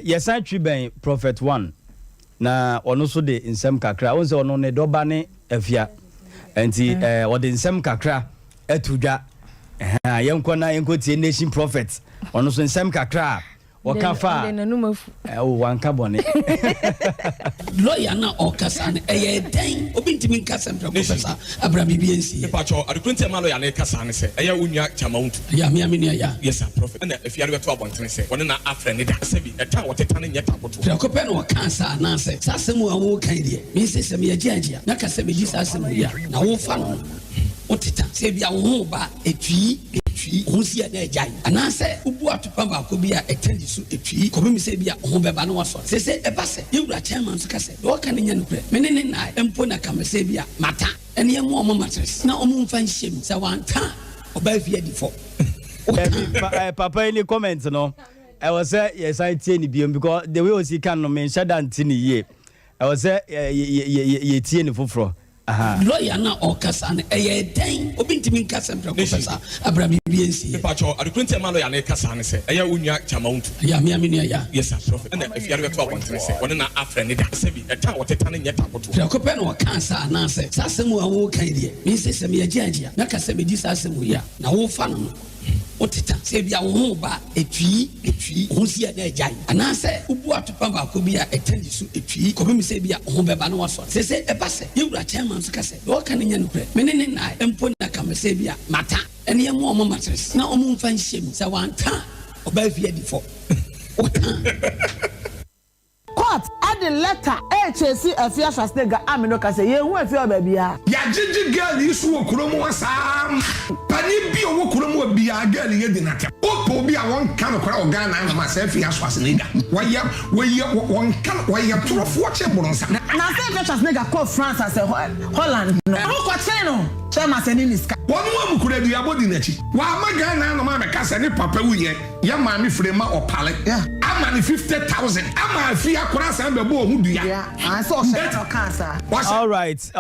Yɛsan twi bɛn Prophet One na ɔno nso de nsɛm kakra. Wohu sɛ ɔno ne dɔba ne Afia. Nti ɔde nsɛm kakra ato dwa. Yɛnkɔ na yɛnkɔ tie Nation Prophet. Ɔno nso nsɛm kakra a ɔka fa Ɔde n'anum afu. O wanka bɔne. Lɔya no a ɔrekasa no, ɛyɛ dɛn? Obi ntumi nka asɛm prɛko pɛ saa abira biribi ansi yɛ. Mepakyɛw, ade koro nti a ɛma lɔya no reka saa ne sɛ, ɛyɛ wo nua Gyama Wontu. Ya, me a me nua ya. Yes sir, Prophet. Ɛna afiade bɛto abɔntene sɛ wɔne no afrɛ ne da. Sɛbi, ɛta a wɔteta no nyɛ ta kotoɔ. Prɛko pɛ na ɔkaa saa anaasɛ saa asɛm a woreka yi deɛ, mense sɛ meyɛ gyeagyea na ka sɛ medi saa asɛm yi a, na wofa no no, woteta. Sɛ ebia wo ho reba a, etwii, etwii, wo ho si a na agyae. Anaasɛ wobu atopa baako bi a ɛtɛn di so etwii kɔpem sɛ ebia wo ho bɛba na woasɔre. Seesei ɛba sɛ yɛn wura chairman nso ka sɛ deɛ ɔreka no nyɛ nokorɛ, me ne no nnae mpo na ka me sɛ ebia mata. Ɛneɛ mo a ɔmo matress na ɔmo nfa nhyɛ mu sɛ wanta a ɔbaa fie adi fɔ. Dabi pa eh, papa yi ne comment no ɛwɔ sɛ yɛsan tie ne biom because the way osi kan no menhyɛ da nte ne yie, ɛwɔ sɛ yɛtie ne foforɔ. Aha. Lawyer no a ɔrekasa no ɛyɛ dɛn obi ntumi nka asɛm prɛko pɛ saa abira biribi ansi yɛ. Mepakyɛw, ade koro nti a ɛma lawyer no reka saa ne sɛ, ɛyɛ wo nua Gyama Wontu. Ya, me a me nua ya. Yes sir, Prophet. Ɛna afiade bɛto abɔntene sɛ wɔne no afrɛ ne da. Sɛbi, ɛta a wɔteta no nyɛ ta kotoɔ. Prɛko pɛ na ɔkaa saa anaasɛ saa asɛm a woreka yi deɛ, mense sɛ meyɛ gyeagyea na ka sɛ medi saa asɛm yi a, na wofa no no, woteta. Sɛ ebia wo ho reba a, etwii, etwii, wo ho si a na agyae. Anaasɛ wobu atopa baako bi a ɛtɛn di so etwii kɔpem sɛ ebia wo ho bɛba na woasɔre. Seesei ɛba sɛ yɛn wura chairman nso ka sɛ deɛ ɔreka no nyɛ nokorɛ, me ne no nnae mpo na ka me sɛ ebia mata. Ɛneɛ mo a ɔmo matress na ɔmo nfa nhyɛ mu sɛ wanta a ɔbaa fie adi fɔ. Wotaa. Court de letter rekyesi Afia Schwarzenegger a me no ka sɛ yɛnhu Afia wɔ baabiara. Yagyegye girl yi so wɔ kurom hɔ saa ma panin bi a ɔwɔ kurom hɔ biaa girl yi adi natɛm. Wopɛ obi a wɔnka nokorɛ wɔ Ghana hanom a saa Afia Schwarzenegger. Wɔyɛ wɔyɛ wɔnka wɔyɛ torofoɔ kyɛn boronsam. Na sɛ Afia Schwarzenegger kɔɔ France asɛ Holland no ɔmo kɔkyee no kyerɛ ma sɛ ne ne sika. Wɔn a mukura duabɔ di nakyi. Wama Ghana hanom abɛka sɛ ne papa wuiɛ. Yɛ maame fire ma ɔpale ama no 50,000 ama afia koraa san bɛbɔ ɔho dua. Dua, ah sɛ ɔhyɛ da na ɔkaa saa. Alright.